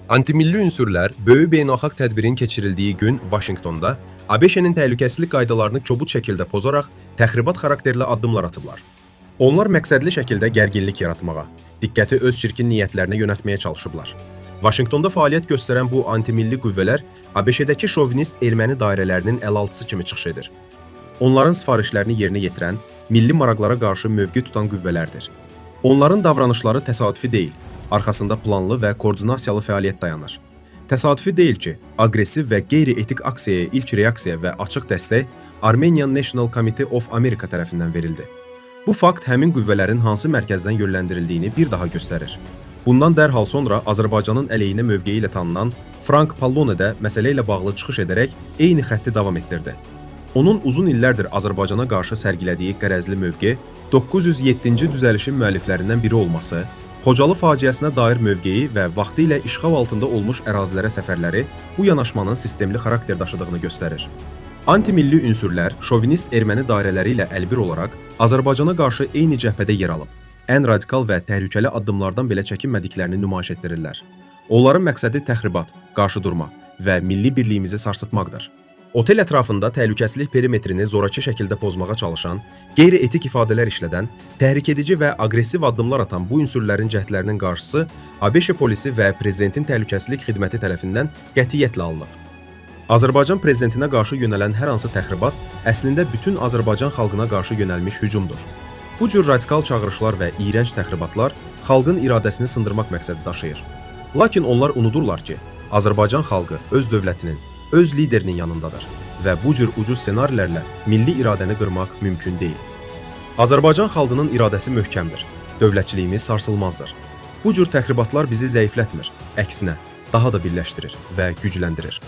Antimilli ünsürlər böyük beynəlxalq tədbirin keçirildiyi gün Vaşinqtonda ABŞ-nin təhlükəsizlik qaydalarını kobud şəkildə pozaraq təxribat xarakterli addımlar atıblar. Onlar məqsədli şəkildə gərginlik yaratmağa, diqqəti öz çirkin niyyətlərinə yönəltməyə çalışıblar. Vaşinqtonda fəaliyyət göstərən bu antimilli qüvvələr ABŞ-dəki şovinist erməni dairələrinin əlaltısı kimi çıxış edir. Onların sifarişlərini yerinə yetirən, milli maraqlara qarşı mövqe tutan qüvvələrdir. Onların davranışları təsadüfi deyil, arxasında planlı və koordinasiyalı fəaliyyət dayanır. Təsadüfi deyil ki, aqressiv və qeyri-etik aksiyaya ilk reaksiya və açıq dəstək Armenian National Committee of America tərəfindən verildi. Bu fakt həmin qüvvələrin hansı mərkəzdən yönləndirildiyini bir daha göstərir. Bundan dərhal sonra Azərbaycanın əleyhinə mövqeyi ilə tanınan Frank Pallone də məsələ ilə bağlı çıxış edərək eyni xətti davam etdirdi. Onun uzun illərdir Azərbaycana qarşı sərgilədiyi qərəzli mövqe, 907-ci düzəlişin müəlliflərindən biri olması, Xocalı faciəsinə dair mövqeyi və vaxtilə işğal altında olmuş ərazilərə səfərləri bu yanaşmanın sistemli xarakter daşıdığını göstərir. Antimilli ünsürlər şovinist erməni dairələri ilə əlbir olaraq Azərbaycana qarşı eyni cəbhədə yer alıb, ən radikal və təhlükəli addımlardan belə çəkinmədiklərini nümayiş etdirirlər. Onların məqsədi təxribat, qarşıdurma və milli birliyimizi sarsıtmaqdır. Otel ətrafında təhlükəsizlik perimetrini zorakı şəkildə pozmağa çalışan, qeyri-etik ifadələr işlədən, təhrikedici və aqressiv addımlar atan bu ünsürlərin cəhdlərinin qarşısı ABŞ polisi və prezidentin təhlükəsizlik xidməti tərəfindən qətiyyətlə alınıb. Azərbaycan prezidentinə qarşı yönələn hər hansı təxribat əslində bütün Azərbaycan xalqına qarşı yönəlmiş hücumdur. Bu cür radikal çağırışlar və iyrənc təxribatlar xalqın iradəsini sındırmaq məqsədi daşıyır. Lakin onlar unudurlar ki, Azərbaycan xalqı öz dövlətinin, öz liderinin yanındadır və bu cür ucuz ssenarilərlə milli iradəni qırmaq mümkün deyil. Azərbaycan xalqının iradəsi möhkəmdir. Dövlətçiliyimiz sarsılmazdır. Bu cür təxribatlar bizi zəiflətmir, əksinə, daha da birləşdirir və gücləndirir.